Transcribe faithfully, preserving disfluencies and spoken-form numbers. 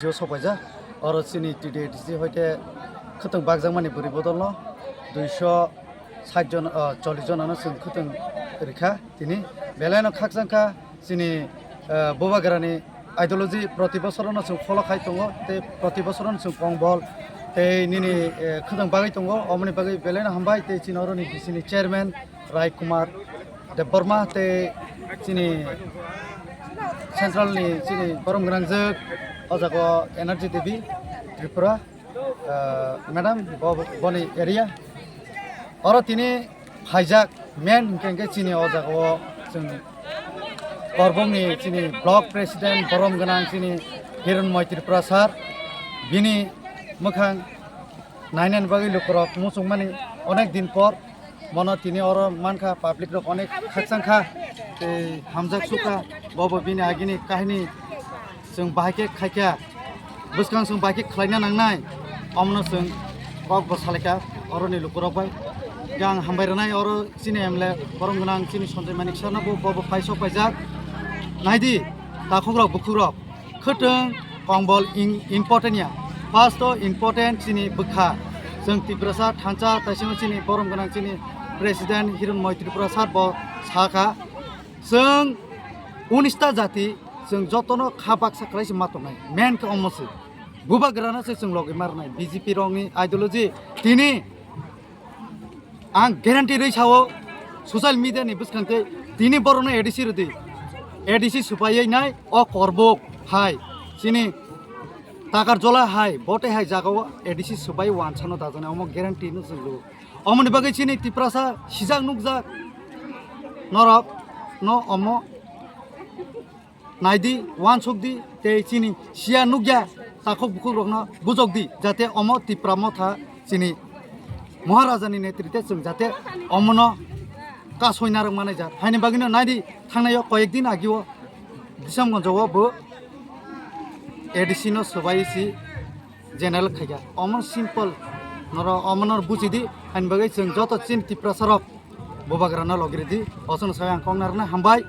Jio sopaijak, oro chini T D A D C hoite khwtwng bakjakmani bwrwi bodolno duiso sait jon, ah, chollish jonano chwng khwtwng rikha tini. Belaino khakchangkha chini, ah, Bubagrani ideology proti bosorono chwng follow khai tongo, tei proti bosorono chwng kongbol tei nini, eh, khwtwng bagwi tongo, omoni bagwi belaino hambai. Tei chini oroni D C ni chairman Rai Kumar Debbarma tei chini central ni chini borom gwnangjak o jaga o Energy Devi Tripura, ah, madam bo, boni area. Oro tini phaijak main hwnkhe hwnkhe chini o jaga o chwng Korbong ni chini block president borom gwnang chini Hironmoy Tripura sir, bini mwkhang nainani bagwi lukurok muchungmani onek din por. Mono tini oro mankha, public rok onek khakchangkha, tei hamjak sukha, bobo bini agini kahini chwng bahai khe khaikha, bwskang chwng bahai khe khlaina nangnai, omono chwng kok bo salaikha oroni lukurok bai. Khe ang hambai rwnai oro chini M L A borom gwnang chini Sanjay Manik sir no, bo, bobo phai sok paijak. Naidi, takhukrok bukhukrok, khwtwng kongbol in-, important ya. First o important chini bwkha. Chwng Tiprasa thansa taisingo chini borom gwnang chini president Hironmoy Tripura sir bo sakha, chwng unis ta jati chwng jotono kha baksa khlai se ma tongnai. Main khe omo se. Bubagrano se chwng logi ma rwnai. B J P rokni ideology tini ang guarantee rwi sao, social media ni bwskang tei tini borokno A D C rwdi. A D C swpaiwi nai o Korbok hai, chini Takarjola hai, bote hai jagao A D C swpai wansano dajaknai, omo guarantee no chwng rwo. Omoni bagwi chini Tiprasa sijak nukjak norok no omo naidi, wansukdi, tei chini siya nukya takhuk bukhukrokno bujokdi, jate omo Tipra Motha chini Maharajani netrite chwng jate omono kasoi narwk manai jak. Haini bagwino naidi, thangnaio koyek din agio Bisamgonjo o bo A D C no swbai si general khaikha. Omo simple, noro omono bujidi, haini bagwi chwng joto chini Tiprasa rok Bubagrano logiridi. Ochono sai ang kok narwkna hambai.